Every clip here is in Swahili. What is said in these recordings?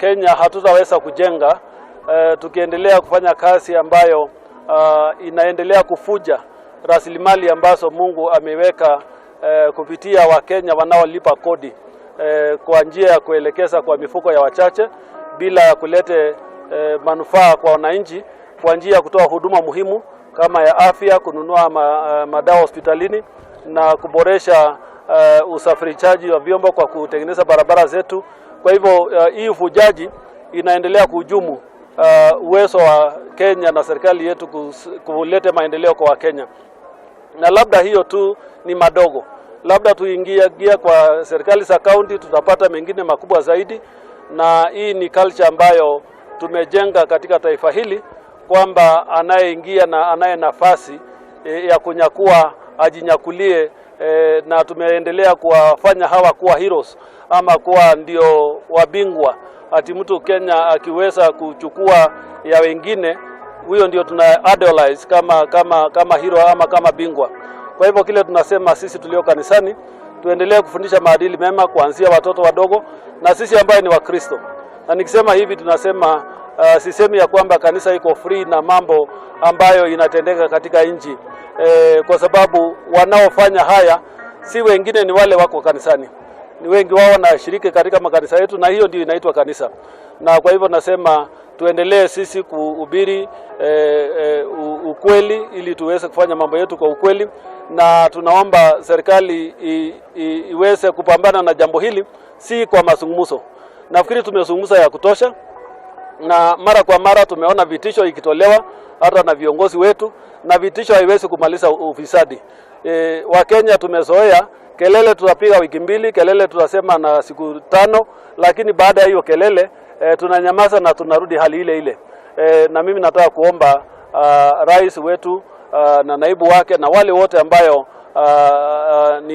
Kenya hatutaweza kujenga tukiendelea kufanya kazi ambayo inaendelea kufuja rasilimali ambazo Mungu ameweka kupitia Wakenya wanaolipa kodi kwa njia ya kuelekeza kwa mifuko ya wachache bila ya kulete manufaa kwa wananchi kwa njia ya kutoa huduma muhimu kama ya afya, kununua madawa hospitalini na kuboresha usafirishaji wa vyombo kwa kutengeneza barabara zetu. Kwa hivyo hii ufujaji inaendelea kuhujumu uwezo wa Kenya na serikali yetu kuleta maendeleo kwa Wakenya. Na labda hiyo tu ni madogo, labda tuingie kwa serikali za kaunti, tutapata mengine makubwa zaidi. Na hii ni culture ambayo tumejenga katika taifa hili kwamba anayeingia na anaye nafasi ya kunyakua ajinyakulie, na tumeendelea kuwafanya hawa kuwa heroes ama kuwa ndio wabingwa. Ati mtu Kenya akiweza kuchukua ya wengine, huyo ndio tuna idolize kama hero ama kama bingwa. Kwa hivyo kile tunasema sisi tulio kanisani, tuendelee kufundisha maadili mema kuanzia watoto wadogo na sisi ambaye ni Wakristo. Na nikisema hivi tunasema sisemi ya kwamba kanisa iko free na mambo ambayo inatendeka katika nchi, kwa sababu wanaofanya haya si wengine, ni wale wako kanisani. Ni wengi wao wanashiriki katika makanisa yetu, na hiyo ndio inaitwa kanisa. Na kwa hivyo nasema tuendelee sisi kuhubiri ukweli ili tuweze kufanya mambo yetu kwa ukweli, na tunaomba serikali iweze kupambana na jambo hili, si kwa mazungumzo. Nafikiri tumezungumza ya kutosha, na mara kwa mara tumeona vitisho ikitolewa hata na viongozi wetu, na vitisho haiwezi kumaliza ufisadi. Wakenya tumezoea kelele, tutapiga wiki mbili, kelele tutasema na siku 5, lakini baada ya hiyo kelele tunanyamaza na tunarudi hali ile ile. Na mimi nataka kuomba rais wetu na naibu wake na wale wote ambayo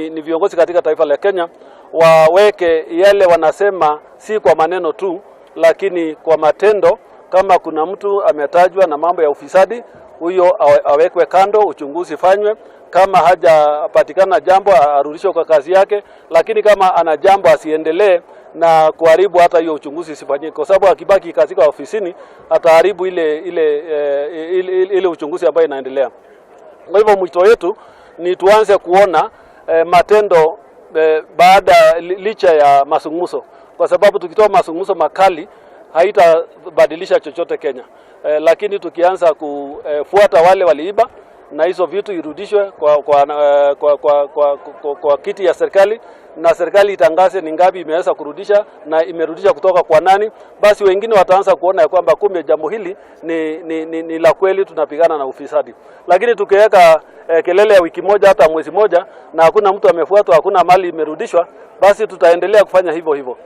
ni viongozi katika taifa la Kenya waweke yale wanasema si kwa maneno tu, lakini kwa matendo. Kama kuna mtu ametajwa na mambo ya ufisadi, huyo awekwe kando, uchunguzi fanywe. Kama hajapatikana jambo, arudishwe kwa kazi yake, lakini kama ana jambo asiendelee na kuharibu hata hiyo uchunguzi isifanyike, kwa sababu akibaki katika ofisini ataharibu ile uchunguzi ambayo inaendelea. Kwa hivyo mwito wetu ni tuanze kuona matendo baada licha ya mazungumzo, kwa sababu tukitoa mazungumzo makali haitabadilisha chochote Kenya. Lakini tukianza kufuata wale waliiba na hizo vitu irudishwe kwa kiti ya serikali na serikali itangaze ni ngapi imeweza kurudisha na imerudisha kutoka kwa nani, basi wengine wataanza kuona ya kwamba kumbe jambo hili ni la kweli, tunapigana na ufisadi. Lakini tukiweka kelele ya wiki moja hata mwezi moja na hakuna mtu amefuatwa, hakuna mali imerudishwa, basi tutaendelea kufanya hivyo hivyo.